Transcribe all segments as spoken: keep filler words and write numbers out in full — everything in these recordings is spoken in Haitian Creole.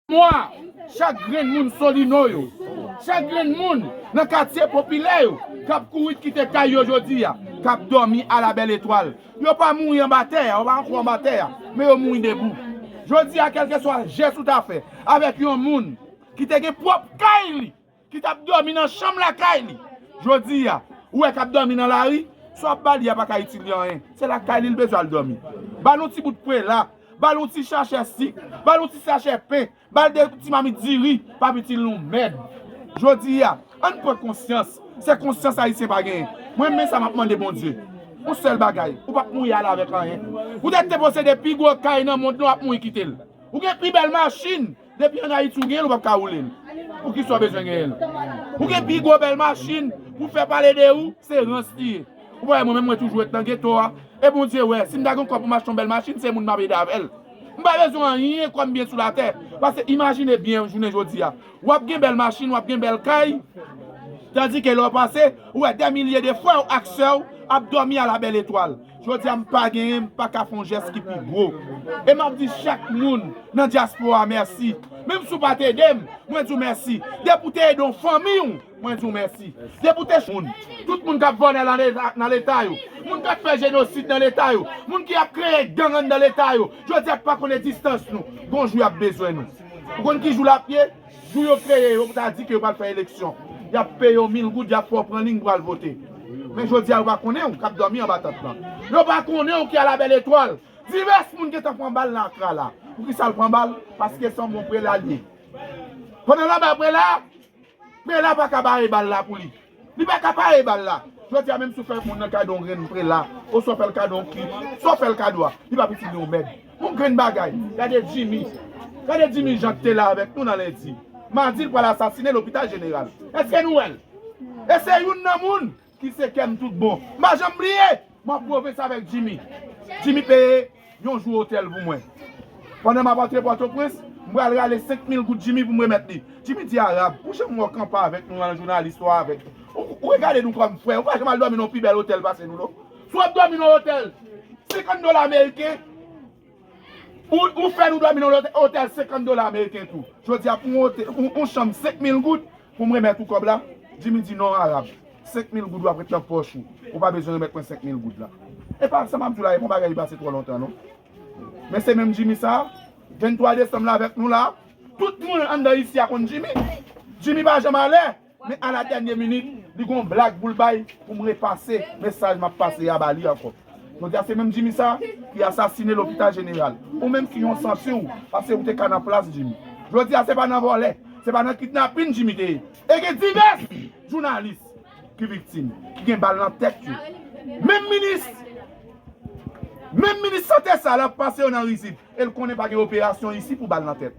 Mwa, chak grenn moun Solino yo, chak grenn moun nan katye popilè yo k ap kouri kite kay yo jodi a, k ap dòmi a la bèl etwal. Yo pa mouri anba tè a, yo pa ankò anba tè a, men yo mouri debou. Jodi a, kèlkeswa jès ou ta fè avèk yon moun ki te gen pwòp kay li, ki t ap dòmi nan chanm lakay li, jodi a, ou wè k ap dòmi nan lari, sa w ap ba li a pa ka itil li anyen. Se lakay li l bezwen al dòmi. Ba l yon ti bout prela, ba l yon ti sachè sik, ba l yon ti sachè pen, ba l de ti mamit diri, p ap itil nou mèd. Jodi a, ann pran konsyans. Se konsyans Ayisyen pa genyen. Mwen, men sa m ap mande Bondye. Yon sèl bagay, ou p ap mouri ale avèk anyen. Ou te, te posede pi gwo kay nan mond lan, w ap mouri kite l. Ou gen pi bèl machin, depi ann Ayiti ou genyen l, ou p ap ka woule l. Poukisa w bezwen genyen l? Ou gen pi gwo bèl machin, pou fè pale de ou, se rans li ye. Ou pa wè mwen menm mwen toujou ret nan geto a. E Bondye wè, si m ta gen kòb pou m achte yon bèl machin, se moun m ap ede avè l. M pa bezwen anyen kòm byen sou latè. Paske imajine byen jounen jodi a. W ap gen bèl machin, w ap gen bèl kay, tandike lè w pase, ou wè dè milye de frè w ak sè w ap dòmi a la bèl etwal. Jodi a m pa genyen, m pa ka fè yon jès ki pi gwo. E m ap di chak moun nan dyaspora mèsi. Menm si w pa t ede m, mwen di w mèsi. Depi w te ede yon fanmi w, mwen di w mèsi. Depi w te moun, tout moun k ap vòlè nan leta, nan leta yo, moun k ap fè jenosid nan leta yo, moun ki ap kreye gang anndan leta yo, jodi a k pa konnen distans nou, gon jou y ap bezwen nou. Ou konn ki jou l ap ye? Jou yo kreye yo pou ta di ke yo pral fè eleksyon. Y ap peye w mil goud, y ap fè w pran liy pou al vote. Men jodi a, yo pa konnen w k ap dòmi anba tant lan. Yo pa konnen w ki a la bèl etwal. Divès moun gentan pran bal nan Akra la. Poukisa l pran bal? Paske se yon bon prela l ye. Pandan l anba prela, prela pa ka bare bal la pou li. Li pa ka pare bal la. Jodi a, menm si w fè moun nan kado yon grenn prela, oswa w fè l kado yon kit, sa w fè l kado a, li p ap itil li yon mèd. Yon grenn bagay. Gade Jimmy. Gade Jimmy jan k te la avèk nou nan lendi. Madi, l pral asasinen lopital jeneral. Èske nou wè l? E se youn nan moun ki se kè m tout bon. M pa janm bliye. M ap pwouve sa avèk Jimmy. Jimmy peye yon jou otèl pou mwen. Pandan m ap antre Pòtoprens, m pral rale senk mil goud Jimmy pou m remèt li. Jimmy di Arab, ou janm wè w kanpe avèk nou an, jounalis ou avèk. Ou, ou regade nou kòm frè, ou pa janm al dòmi nan yon pi bèl otèl pase nou, non. Si w ap dòmi nan yon otèl senkant dola ameriken, ou, ou fè nou dòmi nan yon otèl senkant dola ameriken tou. Jodi a, pou yon otè-, yon, yon chanm senk mil goud, pou m remèt ou kòb la, Jimmy di non, Arab. Senk mil goud w ap ret nan pòch ou. Ou pa bezwen remèt mwen senk mil goud la. E pa sa m ap di w la, e pa yon bagay ki pase twò lontan, non. Men se menm Jimmy sa a, venntwa desanm la avèk nou la, tout moun anndan isi a konn Jimmy. Jimmy pa janm alè, men a la dènye minit, li gon blag pou l bay, pou m repase mesaj m ap pase a ba li ankò. Jodi a, se menm Jimmy sa a ki asasinen lopital jeneral. Ou menm ki yon santi w, paske ou te ka nan plas Jimmy. Jodi a, se pa nan vòlè, se pa nan kidnapin Jimmy te ye. E gen divès jounalis ki viktim, ki gen bal nan tèt yo. Menm minis, menm minis sante sa a, l ap pase yo nan rizib. E l konnen pa gen operasyon isi pou bal nan tèt.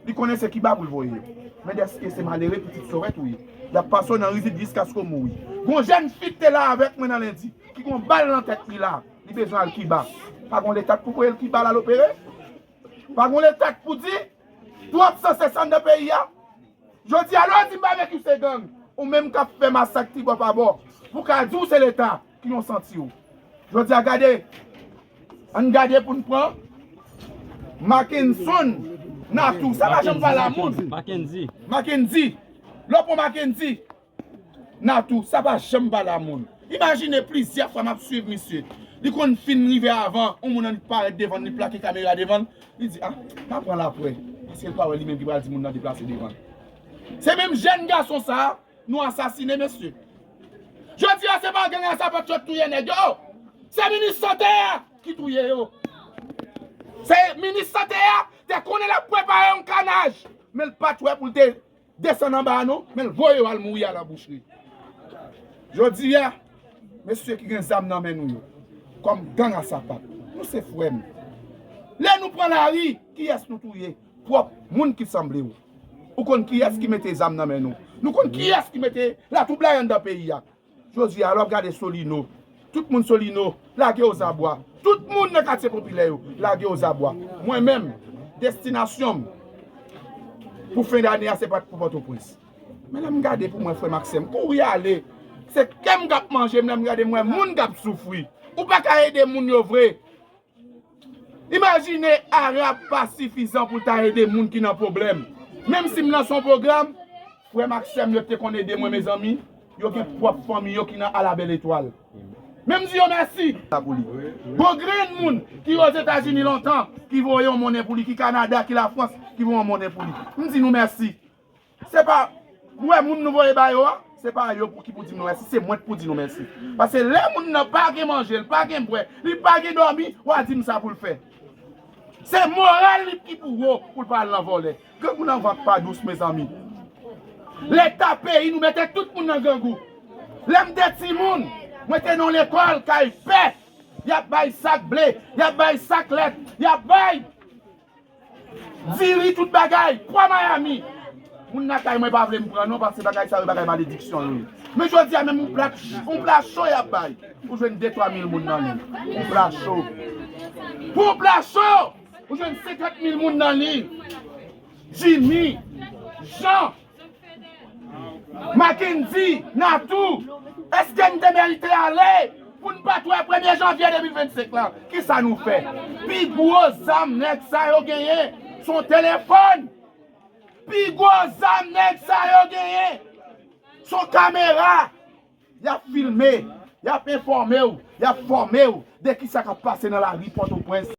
Li konnen se Kiba pou l voye yo. Men dèske se malere pitit Sorèt ou ye. Y ap pase w nan rizib jiskaske w mouri. Gon jèn fi k te la avèk mwen nan lendi, ki gon bal nan tèt li la, li bezwen al Kiba. Pa gon Leta k pou voye l Kiba l al opere? Pa gon Leta k pou di, twòp san se sa anndan peyi a? Jodi a, lè w di m pa vle ki w se gang, ou menm k ap fè masak ti bò pa bò, pou ka di w se Leta ki yon santi w. Jodi a, gade, ann gade pou n pran Mackenson Natou. Sa pa janm valè moun. Mackendy. Mackendy. Lè w pran Mackendy Natou, sa pa janm valè moun. Imajine plizyè fwa m ap swiv misye. Li konn fin rive avan, yon moun annik parèt devan l, li plake kamera devan l. Li di, a, m a pran l apre. Paske l pa wè li menm ki pral di moun nan deplase devan l. Se menm jèn gason sa a, nou asasinen, mesye. Jodi a, se pa gang a sapat yo t touye nèg yo. Se minis sante a ki touye yo. Se minis sante a te konnen l ap prepare yon kanaj, men l pa t wè pou l te desann anba a non, men l voye yo al mouri a la bouchri. Jodi a, mesye ki gen zam nan men nou yo, kòm gang a sapat, nou se frè m. Lè nou pran lari, kiyès nou touye? Pwòp moun ki sanble w. Ou konn kiyès ki mete zam nan men nou. Nou konn kiyès ki mete latwoublay anndan peyi a. Jodi a, lè w ap gade Solino, tout moun Solino lage ozabwa. Tout moun nan katye popilè yo lage ozabwa. Mwen menm, destinasyon m pou fen dane a, se pa t pou Pòtoprens. Men lè m gade pou mwen, frè m ak sè m, kouri ale. Se kè m k ap manje m lè m gade m wè moun k ap soufri. Ou pa ka ede moun yo vre. Imajine Arab pa sifizan pou l ta ede moun ki nan pwoblèm. Menm si m lanse yon pwogram, frè m ak sè m yo te konn ede mwen, mezanmi, yo gen pwòp fanmi yo ki nan Alabèl Etwal. Men m di yo mèsi pou li. Gon grenn moun ki Ozetazini lontan, ki voye yon monnen pou li, ki Kanada, ki Lafrans, ki voye yon monnen pou li. M di nou mèsi. Se pa, ou wè moun nou voye ba yo a, se pa yo pou ki pou di nou mèsi, se mwen k pou di nou mèsi. Paske lè moun nan pa gen manje, l pa gen bwè, li pa gen dòmi, w a di m sa pou l fè. Se moral li ki pou wo pou l pa al nan vòlè. Grangou nan vant pa dous, mezanmi. Leta peyi nou mete tout moun nan grangou. Lè m te timoun, mwen te nan lekòl kay pè. Y ap bay sak ble, y ap bay sak lèt, y ap bay diri, tout bagay, pwa Miami. Moun lakay mwen pa vle m pran non, paske bagay sa yo bagay malediksyon yo ye. Men jodi a menm yon plat, yon pla cho y ap bay. Ou jwenn de twa mil moun nan li. Yon pla cho. Pou yon pla cho, ou jwenn senkant mil moun nan li. Jimmy, Jean, Mackendy, Natou, èske n te merite ale pou n pa t wè premye janvye de mil vennsenk lan? Kisa nou fè? Pi gwo zam nèg sa yo genyen, se yon telefòn. Pi gwo zam nèg sa yo genyen, se yon kamera. Y ap filme, y ap enfòme w, y ap fòme w de kisa k ap pase nan lari Pòtoprens.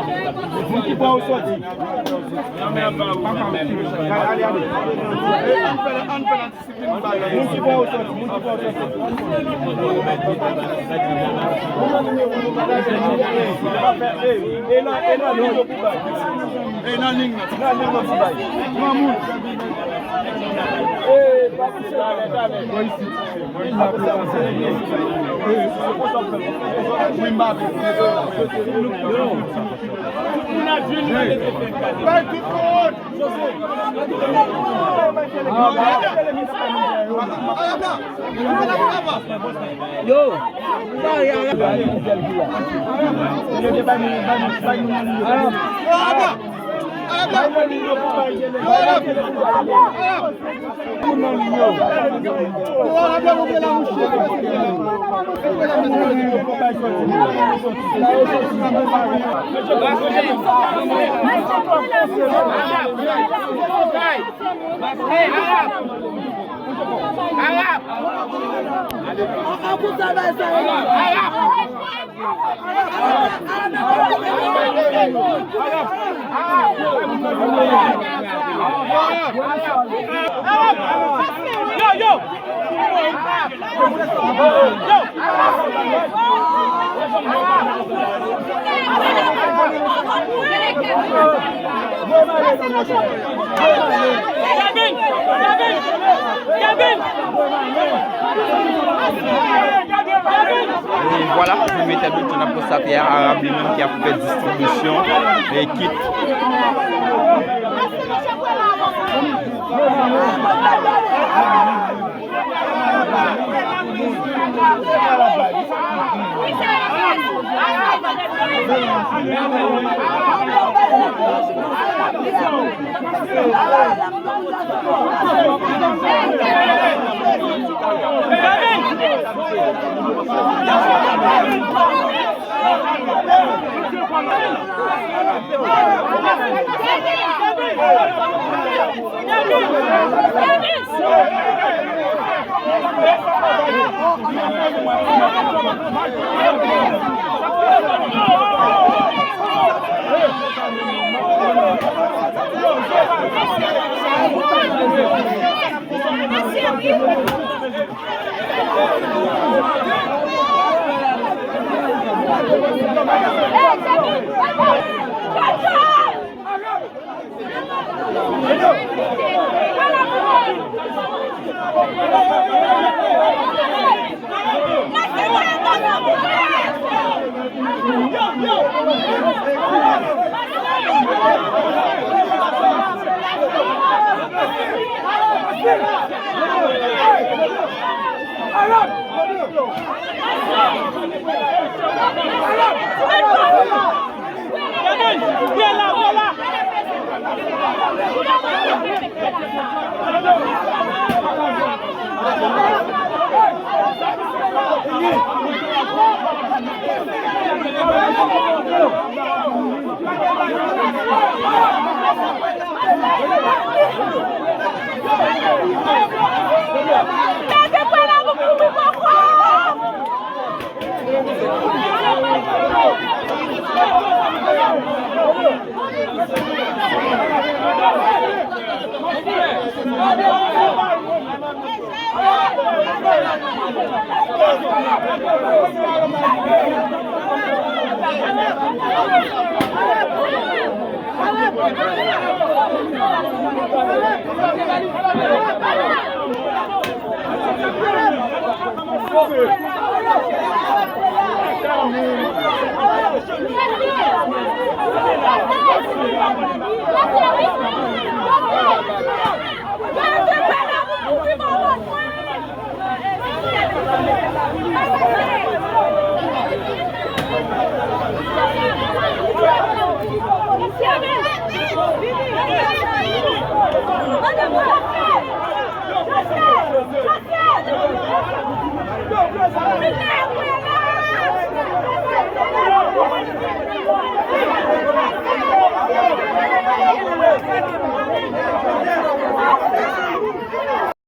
Moun ki bò w soti. Ale, ale. Moun ki bò w soti, moun ki bò w soti. E nan, e nan liy yo pou bay. E nan liy nan. Nan liy yo pou bay. Granmoun. E, pase talè, talè. Mwen isit. Mwen isit. Mwen isit. Yo. E vwala, pou mete nou, n ap konstate a Arab li menm ki ap fè distribisyon e kit.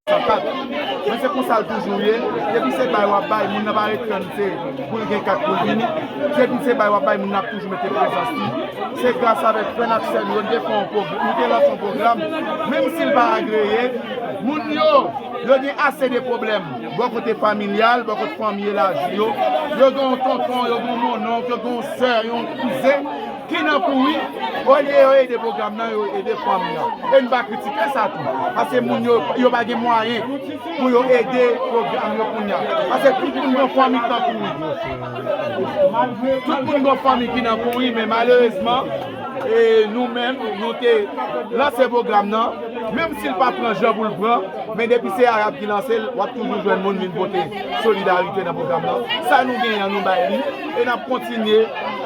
Sa kat. Men se konsa l toujou ye. Depi se bay w ap bay, moun nan pa ret tann se pou l gen kat pou l vini. Depi se bay w ap bay, moun nan ap toujou mete prezans li. Se gras avèk frè n ak sè nou, yo te fè yon pwog-, nou te lanse yon pwogram, menm si l pa agreye, moun yo, yo gen ase de pwoblèm bò kote familyal, bò kote fanmi elaji yo. Yo gen yon tonton, yo gen yon monnonk, yo gen yon sè, yon kouzen ki nan kouri, olye yo ede pwogram nan, yo ede fanmi an. E n pa kritike sa tou. Paske moun yo, yo pa gen mwayen pou yo ede pwogram yo kounye a. Paske tout moun gen fanmi k nan kouri. Tout moun gen fanmi ki nan kouri, men malerezman, e nou menm, nou te lanse pwogram nan, menm si l pa pran jan pou l pran, men depi se Arab ki lanse l, w ap toujou jwenn moun vin pote solidarite nan pwogram nan. Sa nou genyen an, nou bay li, e n ap kontinye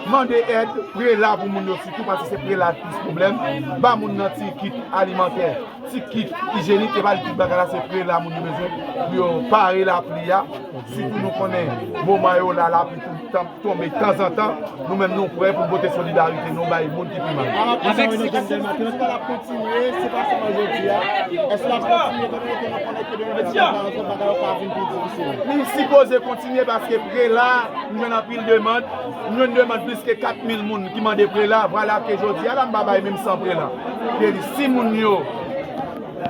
mande èd prela pou moun yo sitou, paske se prela ki plis pwoblèm. Ba moun nan ti kit alimantè, ti kit ijyenik, e pa l kit bagay la, se prela moun yo bezwen pou yo pare lapli a. Sitou nou konnen moman yo la, lapli tou tan tonbe tanzantan, nou menm nou prè pou pote solidarite nou bay moun ki pi mal. Avèk sa, nou kontinye, se pa sèlman jodi a. Èske l ap kontinye, etan donne ke nou konnen ke demen maten, bagay yo ka vin pi difisil? Li sipoze kontinye paske prela, nou jwenn anpil demann. Nou jwenn demann plis ke kat mil moun ki mande prela. Vwala ke jodi a la, m pa bay menm san prela. Vle di, si moun yo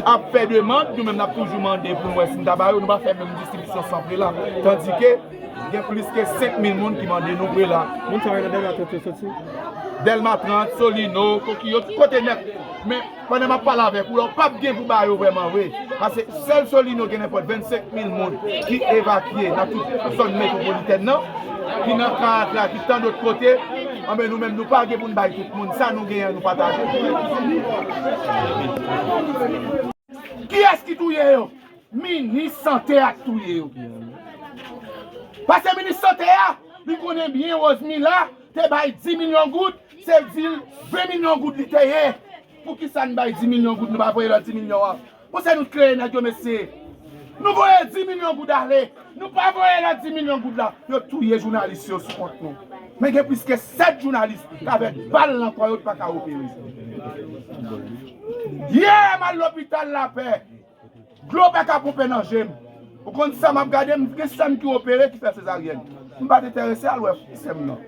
ap fè demann, nou menm n ap toujou mande pou n wè si n ta ba yo, nou pa fè menm distribisyon san prela. Tandike, gen plis ke senk mil moun ki mande nou prela. Moun sa yo nan Dèlma trant yo soti? Dèlma trant, Solino, Kokiyo, tout kote nèt. Men, pandan m ap pale avèk ou la, ou p ap gen pou ba yo vrèman vre. Paske sèl Solino gen nenpòt vennsenk mil moun ki evakye nan tout zòn metwopolitèn nan, ki nan Karatra, ki tan dòt kote. Anben, nou menm, nou pa gen pou n bay tout moun. Sa nou genyen, nou pataje. Kiyès ki touye yo? Minis sante a k touye yo. Paske minis sante a, li konnen byen Rosemila te bay dis milyon goud, se di l ven milyon goud li te ye. Poukisa n bay dis milyon goud, nou pa voye lòt dis milyon an? Pou se nou t kreye nèg yo, mesye. Nou voye dis milyon goud ale. Nou pa voye lòt dis milyon goud la. Yo touye jounalis yo sou kont nou. Men gen plis ke sèt jounalis k avèk bal nan kò yo t pa ka opere. Yè, m al lopital Lapè. Dlo pa ka ponpe nan je m. Ou konn sa m ap gade, m gen sè m ki opere, ki fè sezaryèn. M pa t enterese al wè sè m nan.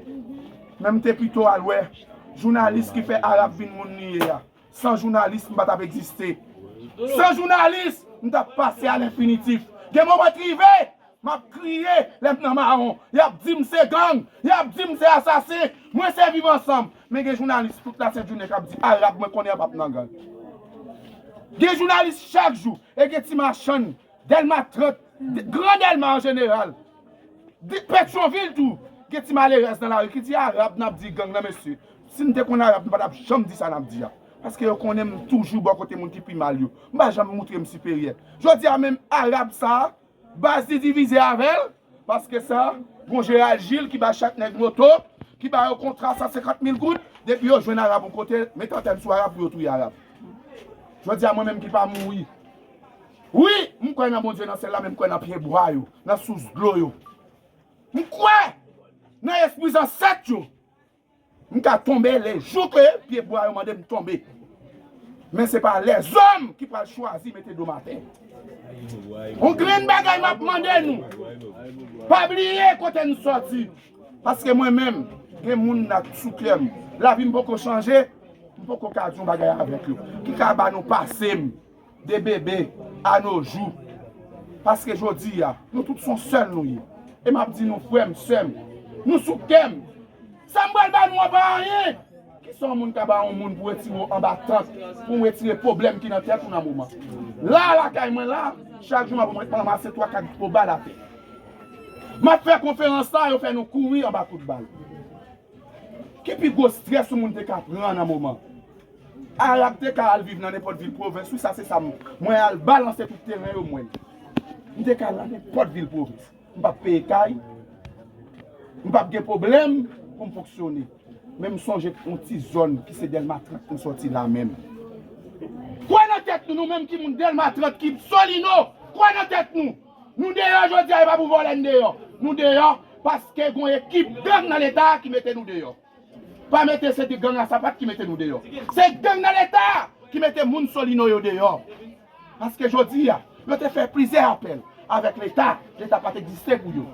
Men m te pito al wè jounalis ki fè Arab vin moun li ye a. San jounalis, m pa t ap egziste. San jounalis, m t ap pase a lenfinitif. Gen moman t rive, m ap kriye lè m nan mawon. Y ap di m se gang, y ap di m se asasen. Mwen se Viv Ansanm. Men gen jounalis tout lasent jounen k ap di Arab, mwen konnen Arab p ap nan gang. Gen jounalis chak jou, e gen ti machann, Dèlma trant, de-, Gran Dèlma an jeneral, de-, Petyonvil tou, gen ti malerèz nan lari ki di Arab n ap di gang nan, mesye. Si n te konn Arab, nou pa t ap janm di sa n ap di a. Paske yo konnen m toujou bò kote moun ki pi mal yo. M pa janm moutre m siperyè. Jodi a menm, Arab sa a, Baz li divize avè l, paske sa, gon Jeral Jil ki ba chak nèg moto, ki ba yo kontra san senkant mil goud, depi yo jwenn Arab yon kote, met antèn sou Arab pou yo touye Arab. Jodi a, mwen menm ki pa mouri. Wi, m kwè nan Bondye nan syèl la, men m kwè nan pyebwa yo, nan sous dlo yo. M kwè nan espri zansèt yo. M ka tonbe le jou ke pyebwa yo mande m tonbe. Men se pa lèzòm ki pral chwazi mete do m atè. Yon grenn bagay m ap mande nou. Pa bliye kote n sòti. Paske mwen menm, gen moun nan sou kè m. Lavi m poko chanje. M poko ka di yon bagay avèk yo. Ki ka ba nou pase m de bebe a no jou. Paske jodi a, nou tout se yon sèl nou ye. E m ap di nou, frè m, sè m, nou sou kè m. Sa m pral ba nou an pa anyen. Kisa yon moun ka ba yon moun pou retire w anba tant, pou w retire pwoblèm ki nan tèt ou nan moman? La, lakay mwen la, chak jou m ap ranmase twa kat gwo bal atè. M ap fè konferans la, yo fè nou kouri anba kout bal. Ki pi gwo strès yon moun te ka pran nan moman? Arab te ka al viv nan nenpòt vil pwovens, wi, sa se sa m, mwen al balanse tout teren yo, mwen. M te ka al nan nenpòt vil pwovens. M p ap peye kay, m p ap gen pwoblèm pou m fonksyone. Men m sonje yon ti zòn ki se Dèlma trant m sòti la menm. Kwè nan tèt nou, nou menm ki moun Dèlma trant, ki Solino, kwè nan tèt nou. Nou deyò jodi a, e pa pou vòlè n deyò. Nou deyò paske gon ekip gang nan Leta ki mete nou deyò. Pa mete se de gang a sapat ki mete nou deyò. Se gang nan Leta ki mete moun Solino yo deyò. Paske jodi a, yo te fè plizyè apèl avèk Leta. Leta pa t egziste pou yo.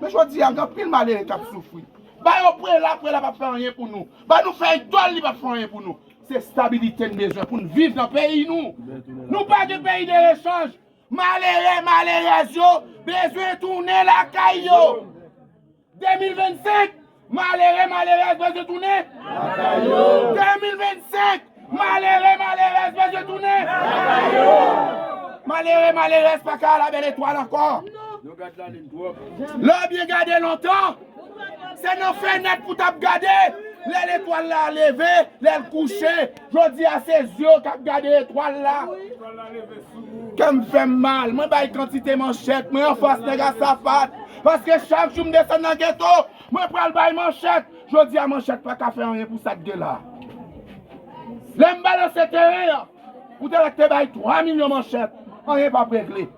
Men jodi a, gen anpil malere k ap soufri. Ba yo prela, prela p ap fè anyen pou nou. Ba nou fèy dòl, li p ap fè anyen pou nou. Se estabilite n bezwen pou n viv nan peyi nou. Nou pa gen peyi de rechanj. Malere, malerèz yo bezwen tounen lakay yo. De mil vennsenk, malere, malerèz bezwen tounen lakay yo. De mil vennsenk, malere, malerèz bezwen tounen lakay yo. Malere, malerèz pa ka al a Bèl Etwal ankò. Lè w byen gade lontan, se nan fenèt pou w t ap gade. Lè letwal la leve, lè l kouche, jodi a se zye w k ap gade etwal la. Kè m fè m mal, mwen bay kantite manchèt, mwen anfas nèg a sapat. Paske chak jou m desann nan geto, mwen pral bay manchèt. Jodi a manchèt pa ka fè anyen pou sa k gen la. Lè m balanse teren an, pou te wè k te bay twa milyon manchèt, anyen p ap regle.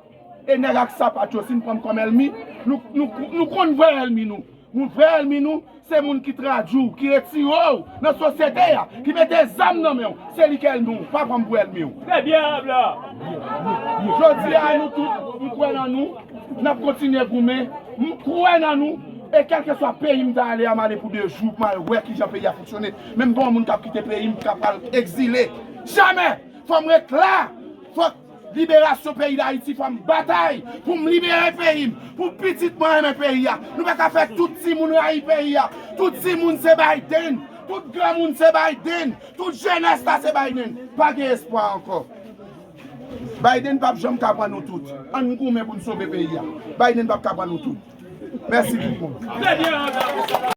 E nèg ak sapat yo, si n pran m kòm èlmi, nou, nou, nou konn vrè èlmi nou. Nou vrè èlmi nou, se moun ki tradui w, ki retire w nan sosyete a, ki mete zam nan men w. Se li k èlmi w, pa pran m pou èlmi w. Trè byen, Abla. Jodi a, nou tout, m kwè nan nou, n ap kontinye goumen, m kwè nan nou, e kèlkeswa peyi m ta ale a, m ale pou de jou, pou m al wè kijan peyi a fonksyone. Men m pa yon moun k ap kite peyi m, k ap al egzile. Jamè! Fò m ret la! Fòk liberasyon peyi Dayiti, fò m batay pou m libere peyi m, pou pitit mwen renmen peyi a. Nou pa ka fè tout timoun rayi peyi a. Tout timoun se Biden, tout granmoun se Biden, tout jenès la se Biden. Pa gen espwa ankò. Biden p ap janm ka pran nou tout. Ann goumen pou n sove peyi a. Biden p ap ka pran nou tout. Mèsi tout moun. Trè byen, Abla.